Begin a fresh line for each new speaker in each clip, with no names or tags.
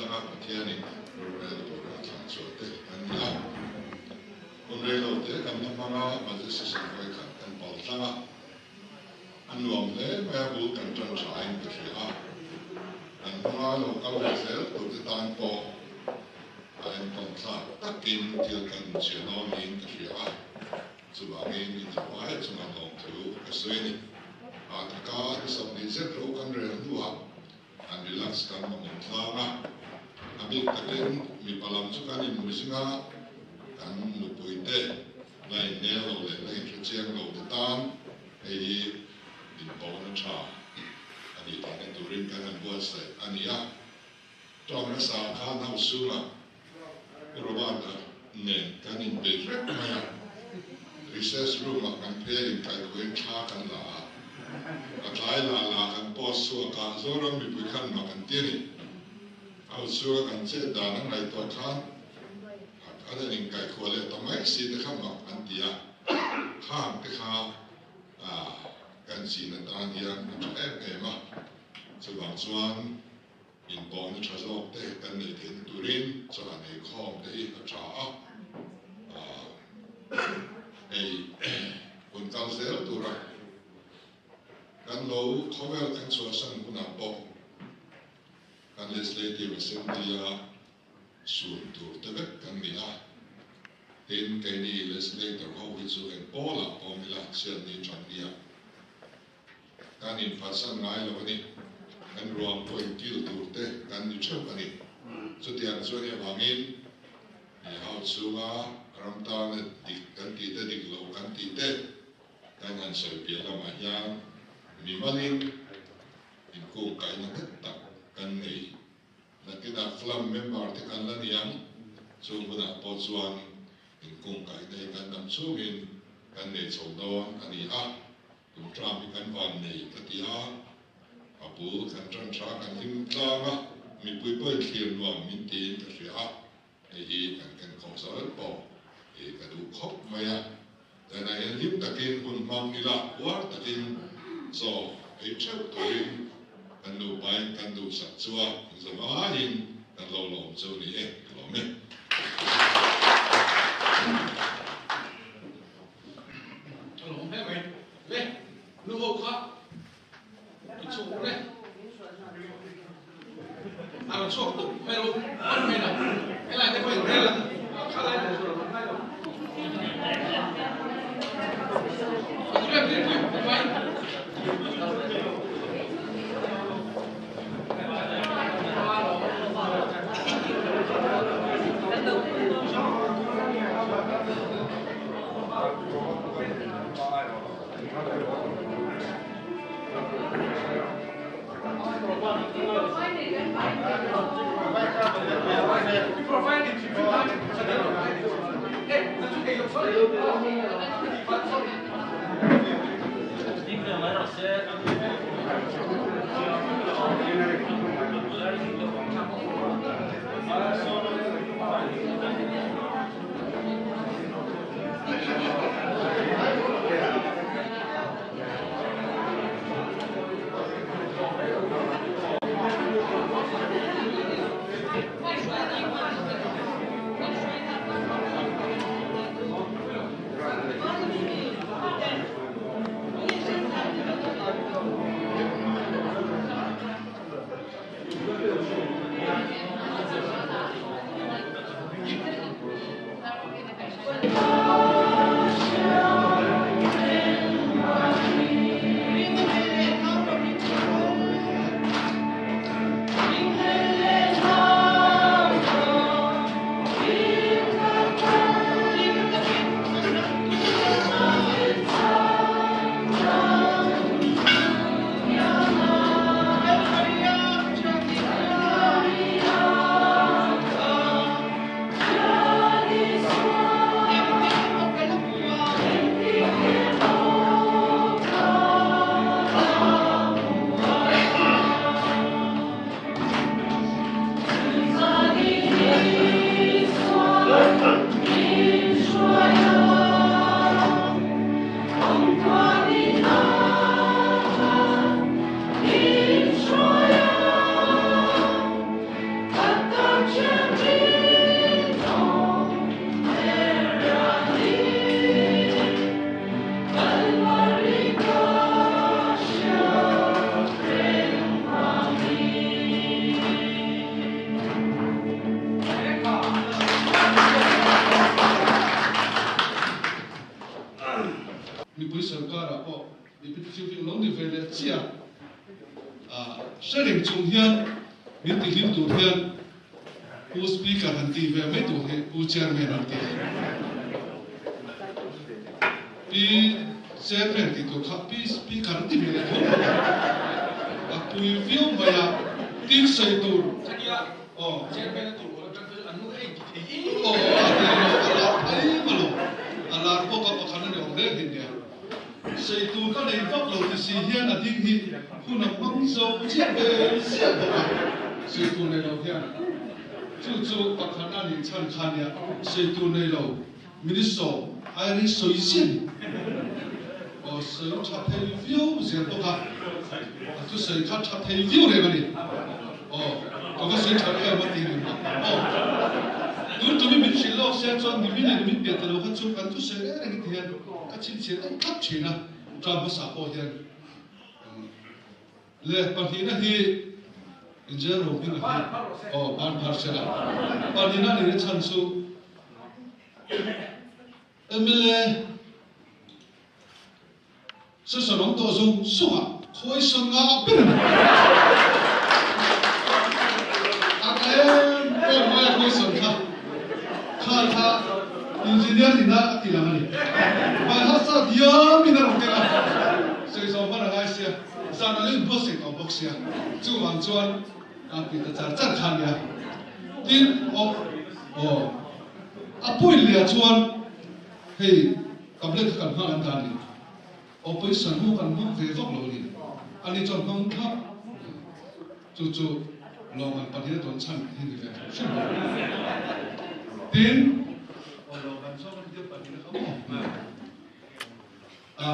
atanga Pathianin rorel tura a thlan chhuah te an ni a. Hun reilo te kan la hmang a, budget session vawi khat kan pal tlang a. A nuam hle mai a, bul kan tan thain ka hria a. Kan hmanga lo kal leh zel turte tan pawh a entawn thlak takin thil kan inchhiah dawn niin ka hria a. Chuvangin inzawhai chunga lawmthu ka sawi a ni. A taka ni 20 zet ro kan rel hnuah an relax kan mamawh tlang a. A bik takin mipa lam chu kan inhmu zing a, kan nupuite la innel lo leh la inhrechiang lo te tan hei hi inpawhna tha a nih theihna turin kan han buatsaih a ni a. Tawng hmasa khan Hausunga Pu Robert-a nen kan inbei hrep mai a, recess room-ah kan phei a inkaihkhuain thla kan la a, a tlai lah lah kan post chhuak a, Zoram mipui khan mak an ti a ni. Hausunga kan chet dan an ngaihtuah khan an han inkaihkhuah leh ta mai si te kha mak an ti a, khang te kha kan chin atan hian a tha em em a, chuvang chuan Inpawhna tha zawk te kan neih theihna turin chawhah nei khawm te hi a tha a, hei hun kal zel tura kan lo khawvel kan chhuahsan hunah pawh kan Legislative Assembly-a sun tur te vek kan ni a, tin keini Legislator ho hi chu eng pawlah awm ila chhiatni than nia. Kan inphatsan ngai lo a ni. Kan ruang pawh inkil tur te kan ni theuh a ni. Chutiang chuan i avangin i hau chhunga ram tana dik kan tih te, dik lo kan tih te kan han sawi piah lamah hian mi malin inkungkaihna nghet tak kan nei. Nakinah Flam member te kan la ni ang. Chung hunah pawh chuan inkungkaihna hi kan dam chhungin kan nei chho dawn a ni a. Tun tram hi kan van nei ka ti a, a bul kan tan tha kan hlim tlang a, mipui pawhin thlir nuam min tiin ka hria a, hei hi kan ken khawm zel pawh hi ka duh khawp mai a, zanah hian hlim takin hun hmang ila uar takin chaw ei theuh turin kan nupain kan duhsak chu a, inzavaiin kan lo lawm chu ni e, ka lawm e.
A lawm hle mai. Le, nu ho kha i chhuk le. A rawn chhuak dup mai lo, hman mai lo. Helai te pawh in rel ang. Kha lai pawh chu rawn ngai lo. A chu le, pui pui mai.
Mipui sorkarah pawh Deputy Chief hi lo ni ve leh chiah a. Hre reng chung hian min ti hlim tur hian Pu Speaker han tih ve mai tur hi Pu Chairman han ti a. Pi Chairman tih tur kha Pi Speaker an ti ve leh tho bawk a. A pui viau mai a, tin sawi tur. Aw.
Chairman a tih pawl atang chu an nu ei ti thei em.
Aw a ti lo, a lar phei ma lo. A lar bawk a pakhat a ni awm reng hin nia. Sawi tur ka nei vak lo ti si hian a ding hi hun a hmang zo chiah ve ziah bawk a, sawi tur nei lo hian. Chu chu pakhat a nih chhan kha nia, sawi tur nei lo Minister Irene sawi ziah ni. Aw sawi tha thei viau zel bawk a, a thusawi kha tha thei viau reng a ni. Aw ka va sawi tha em a ti reng bawk. Aw tun tumi min hrilh lawk sia chuan nimin leh nimin piah ta lo kha chu kan thusawi reng reng ti hian ka chhinchhiah deuh tlat thin a, term hmasa pawh hian Le pahnihna hi Injel Rohminga hi aw ban phar sela pahnihna ni na chhan chu mla session awm tawh zawng zawng ah khawi sawn nga ah ber a ni. A ka em em mai a khawi sawn kha kha kha engineer nihna a ti lang a ni. Balhasa diam in a rawn keng a, sawi zawm hman a ngai sia. Zan a lo inbuatsaih tawh bawk sia, chuvang chuan a ti ta char char kha nia. Tin, aw, aw, a point leh ah chuan hei tablet kha kan hmang an ta a ni. Aw, pawisa hnu kan hmang ve vak lo a ni. Ani chuan hmang thlap chu chu lawng an pahnih a dawn chhan hi ni ve hrim hrim bawk. Tin, aw, lawng an zawk a ni pahnih a kha maw? A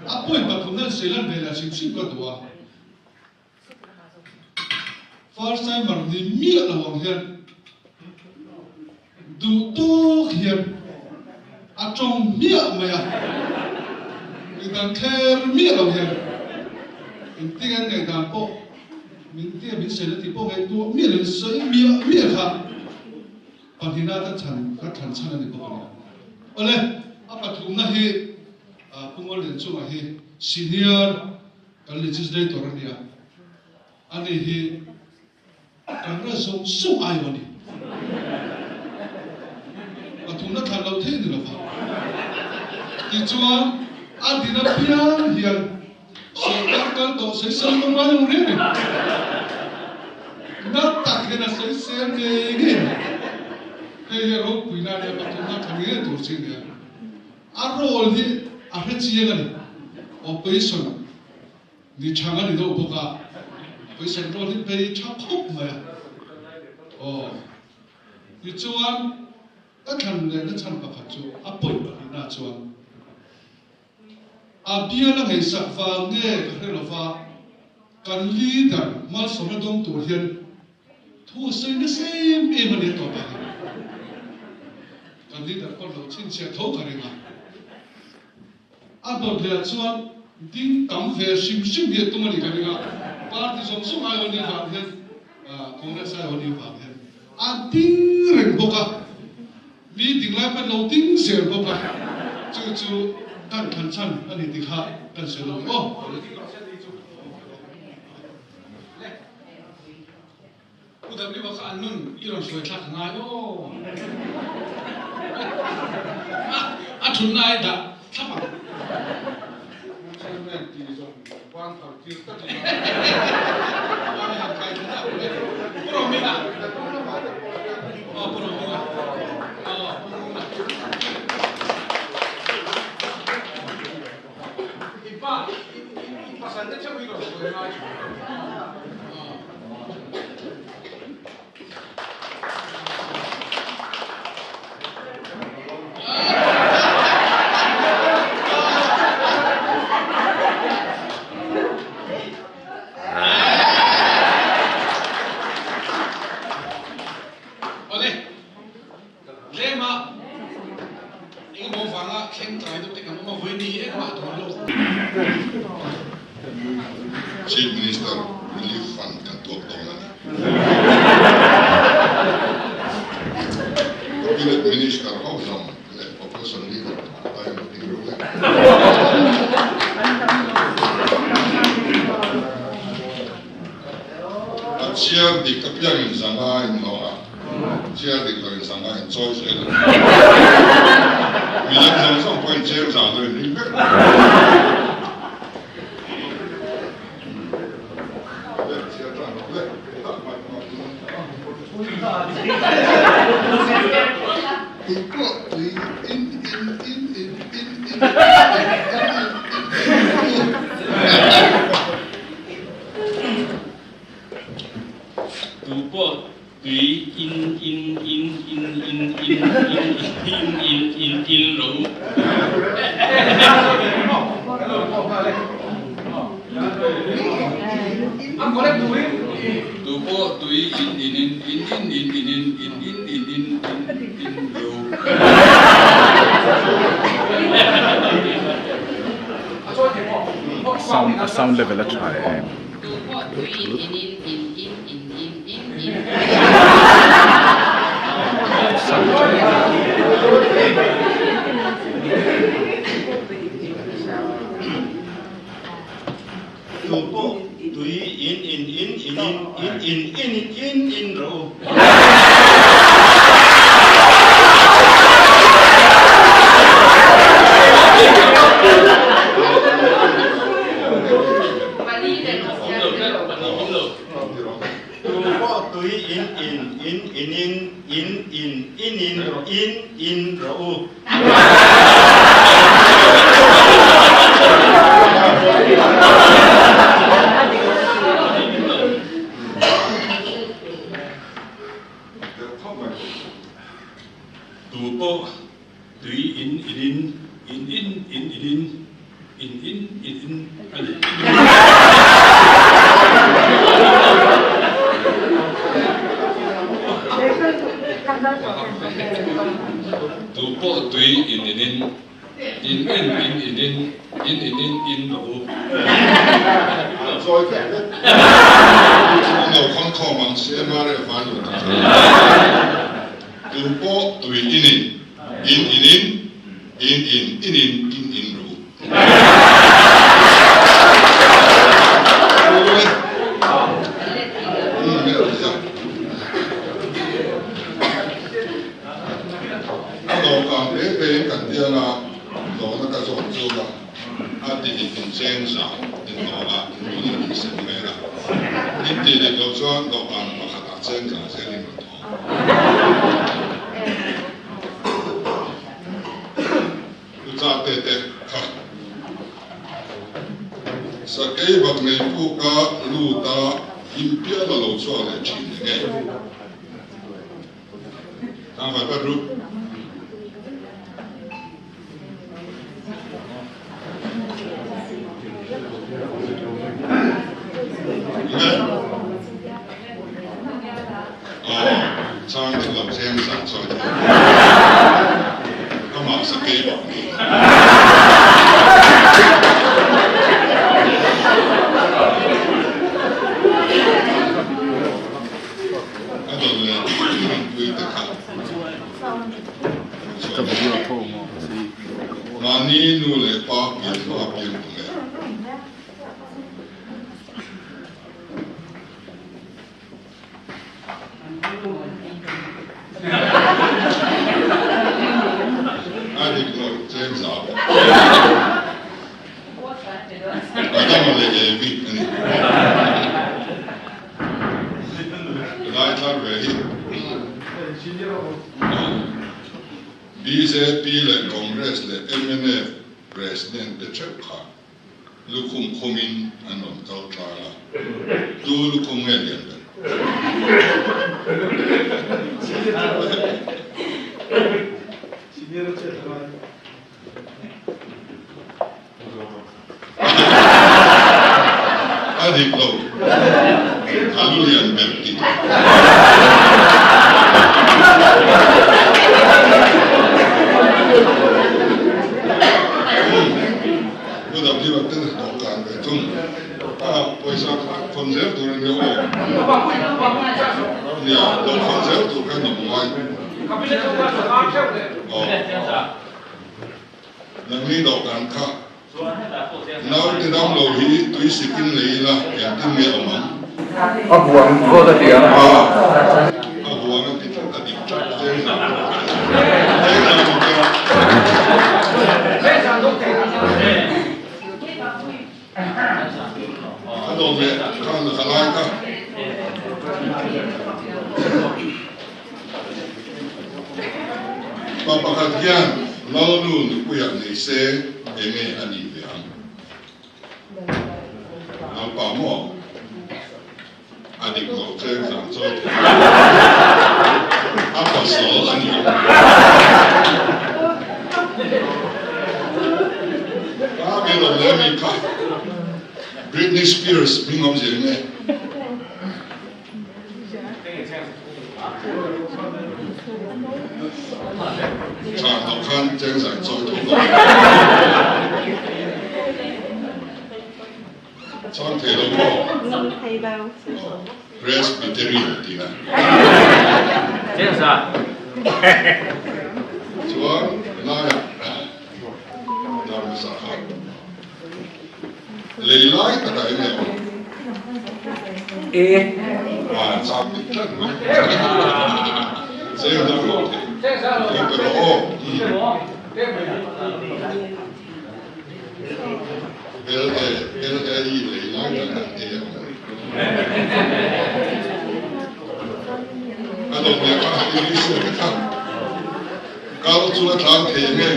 a point pathum nan sei lan ve lah hrim hrim ka duh a. First timer ni miah lo ang hian duh tawk hian a tawng miah mai a. Ngaihdan kher miah lo hian engtin an ngaihdan pawh min tia min sawi la tih pawh ngaihtuah miah lo in sawi miah miah kha. Pahnihna ka chhan ka thlan chhan a ni bawk a ni. Awle, a pathumna hi Pu Ngawllian chungah hi senior kan legislator a nia. Ani hi kan ra zawng zawng ai a ni. Pathumna thlan lo thei ni lova. Tichuan a din apiang hian Sorkar kal tawh sawisel ngawt ngai lo reng e. Na tak hian a sawisel ngei ngei a. Hei hi a ropuina a nia, pathumna tha ngei ngei tur chi a nia. A role hi a hre chiang a ni. Operation ni thang a ni deuh bawk a, operation role hi bei tha khawp mai a. Aw, tichuan ka thlan lehna chhan pakhat chu a pawi pahnihna chuan A bial a ngaihsak vang nge ka hre lova, kan leader malsawmna dawng tur hian thu a sawi nasa em em a ni a tawpah hian. Kan leader pawh lo chhinchhiah tho ka ring a. A dawt leh ah chuan ding tam ve hrim hrim hi a tum a ni ka ring a, party zawng zawng ai aw ni vang hian, Congress ai aw ni vang hian a ding reng bawk a. Mi dinglai pawn lo ding zel bawk a, chu chu kan thlan chhan a ni ti kha kan sawi lo aw.
Pu W kha an nun i rawn hruai thlak a ngai aw. A thunna ai dah thlap ang.
Chairman tih zawng ban thar tir tak ila.
Pu Romina. Aw Pu Romina. Aw Pu Romina. I pa i pasal te theuh i rawn sawi ngai thin. Aw.
Chhiar dik apiangin zanga in hlawh a, chhiar dik loin zanga in chawi zel a. Midang zawng zawng pawhin cheng zah lo in ring vek.
Tu pawh tui in in in in in in in in in in in ro. Tu pawh tui in in in in in in in in in in in in in in ro.
Sound a sound level a tha em.
Tu pawh tui in in in in in in in in in.
Tu pawh tui in in in in in in in in in in rawh u. Tu pawh tui in in in in in in in in in in in rawh u.
Tu pawh tui in in in in in in in in in in in in a ni. Tu pawh tui in in in in in in in in in in in in rawh u.
Chawi vek vek. Chhung lo khawn khawm ang CMRF an lut ang. Tu pawh tui in in in in in in in in in in in rawh u. A dawhkan pe pein kan tiang a, dawhna ka zawt chuk a, a ti dik in cheng za in dawh a, in tun in sem mai a, in ti dik loh chuan dawhkan pakhatah cheng za zel in rawn thawk. U cha te te kha sakei bak nei puk a lut a him pial a lo chhuak leh thin eng e. Tlangval pat ru. Nge? Aw, chang dik lo cheng zan sawi thei. Amah sakei bak ni. A dawt leh rinpui te kha mahni nu leh pa pian hma pian tu nge? A dik lo cheng zau. Adama leh Evi a ni. Lai thar ve hi bjp leh Congress leh mnf President te theuh kha lukhum khumin an rawn kal tlang a, tu lukhum nge lian ber? A dik lo, a lu lian ber ti tawh. Pu Dabdiva te dawhkan ve thung a pawisa kha khawn zel tur a nia aw. Nia, dawhkhawn zel tur kha nawm ngai. Aw. Nangni dawhkan kha naute dam lo hi tui sikin lei ila engtin nge awm ang?
A huang zawt a ti ang.
A huang a ti tlat a dik tlat zeng zang zeng zang a ti a. A dawm leh khan a lai kha. Pa pakhat hian Lalnu nupuiah nei se enge a nih ve ang? Lalpa maw? A dik lo cheng zan chawi thei a pasal a ni ang. Ka mi rawn leh mi kha Britney Spears hming awmzia eng nge? Chhan loh khan cheng zan chawi tho lo. Chang thei lo maw? Presbyterian tih a. Chuan helaiah dar hmasa kha lei lai takah eng nge awm?
E.
Ah, chang dik tlat mai. Cheng zan rawh thei. Thei pe rawh aw. LA LAE lei lai tak ah e a awm. A dawt leh kha i ri suak e kha. Kal chu a tlan thei nge?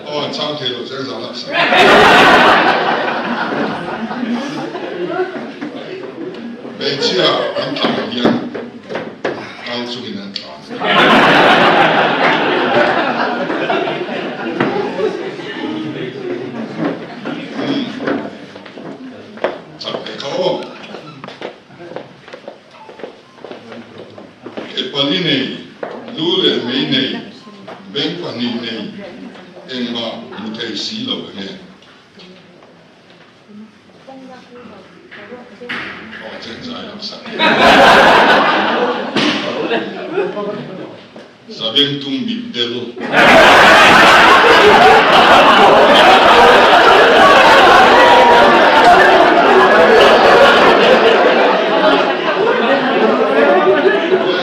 Aw an chang thei lo cheng zan ah sa. Hmeichhia an tlan hian kal chungin an tlan. Chak ve kha aw. Ke pali nei, lu leh mei nei, beng pahnih nei, engmah hmu thei si lo enge? Sabengtung mitdel.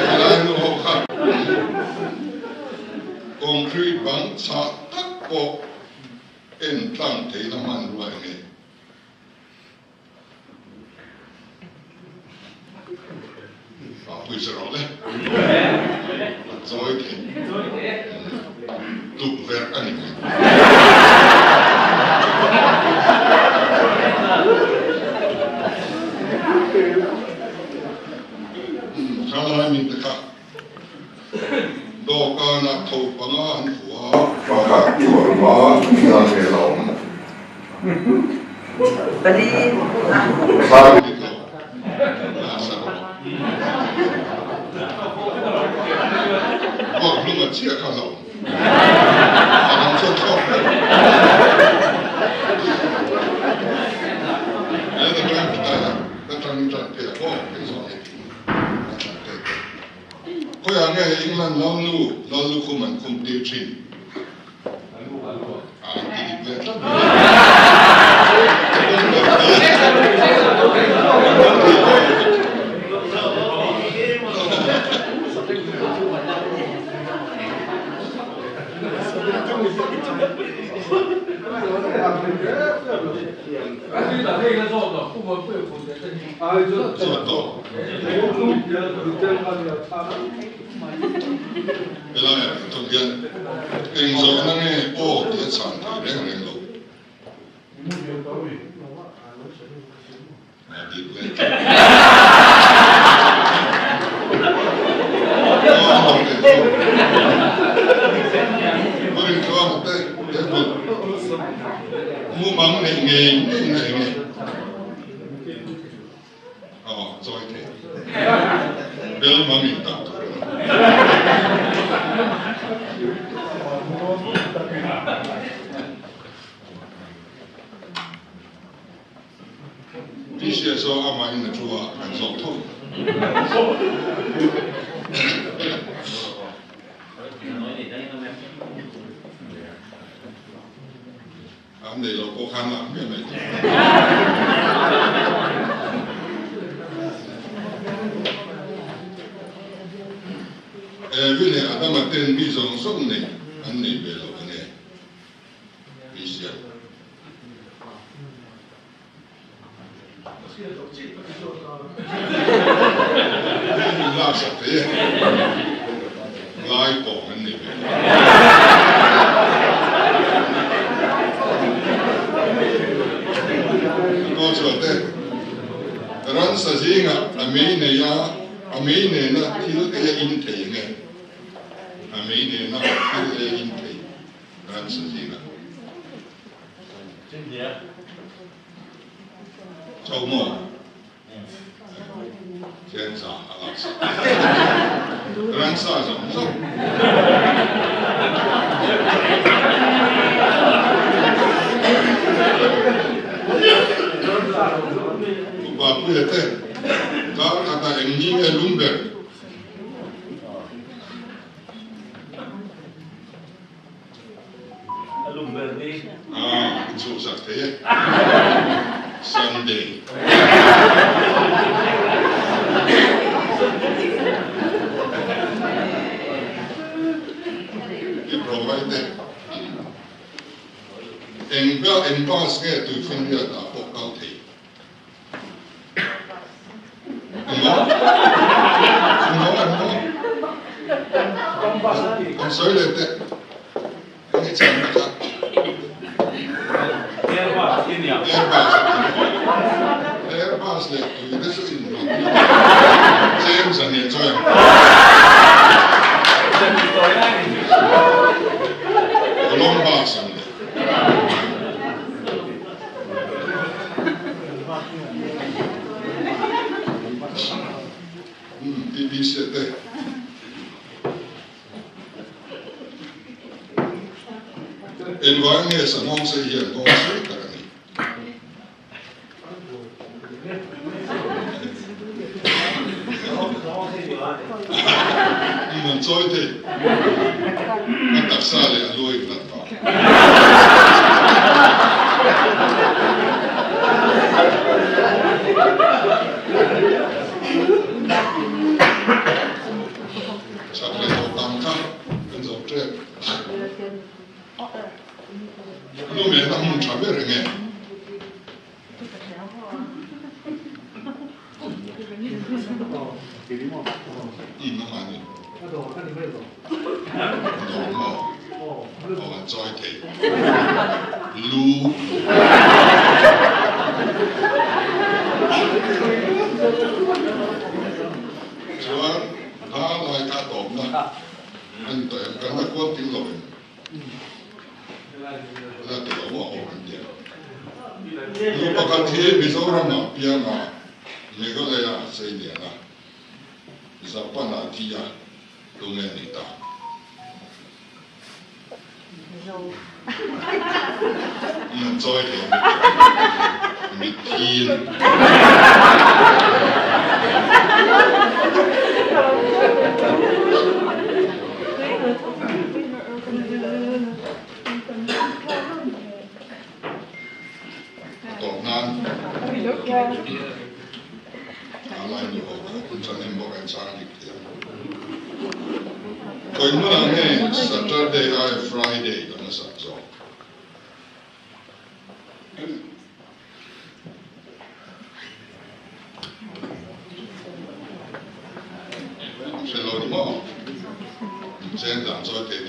Helai nu ho kha concrete bang chhah tak pawh En tlang theihna hmanrua eng nge? A pawisa rawh le. A chawi thei. Tukverh a ni mai. Khalai mite kha Dawhkanah tho panga an fuh a. Pakhat thuarhma zan ve lo.
Pali.
Zan dik lo. Nasa rawh. Vuak hlum a chiah kha lo. A dang chuan thlawk vek. Leta tang tang tang te a bawk phei zawh hei. Khawiah nge England Lalnu Lallukhum an khum tir thin? An ti dik leh tlat mai. Zawt tawh. Helaiah thawk hian eng zawhna nge aw tih a chhan thei reng reng lo. A dik leh tlat. Aw lo leh tawh. Purin tluang te te bul. Mumang neih ngei ngei na eng nge? Aw, chawi thei. Bel mang in tak tur a ni. Tisia chu amah in a thu a, kan zawk tho. An nei lo pawh khan lak miah mai tur. Evi leh Adama ten mi zawng zawng nei an nei ve lo enge? Christian. Min laksak thei e. Ngai pawh an nei ve lo. Ka chhuah te, ransa zingah a mei nei a, a mei nena thil ei a in thei enge? A mei nena thil ei a in thei ransa zingah. Chau maw? Thian za a laksak. Ransa zawng zawng. Upa Puia te, kar khatah eng ni nge lum ber?
A lum ber ni.
Ah, in chhuhsak thei e. Sunday. I provide e. Eng ber eng bus nge tuifinriat ah pawh kal thei? An sawi leh teh eng i chhan na kha Airbus Airbus leh tui te chu in hlat chem zahnih chawi ang Columbus ang leh. TBC te. Engvang nge sanghawng sei hian nghawng sei tak a ni? An chawi thei. A taksa leh a lu a inhlat vang. Chak leh tawh tam kha kan zo tep. Lu mehna hmun tha ber enge? Lu chuan hla lai kha tawpna a ni tawh em? Kan la kual kim lo em? La ti lo maw awm an ti a. Nu pakhat hi Mizoramah pianga Meghalaya sei lian a, Japan ah thi a tunge ni ta? Nan chawi thei mitthi a ni. A tawp nan a lai ni ho kha hun chuan em bawk a inchang dik thei ang. Khawi hmunah nge Saturday aia Friday kan hmasak zawk? Hre lo ni maw? Chen dan chawi thei.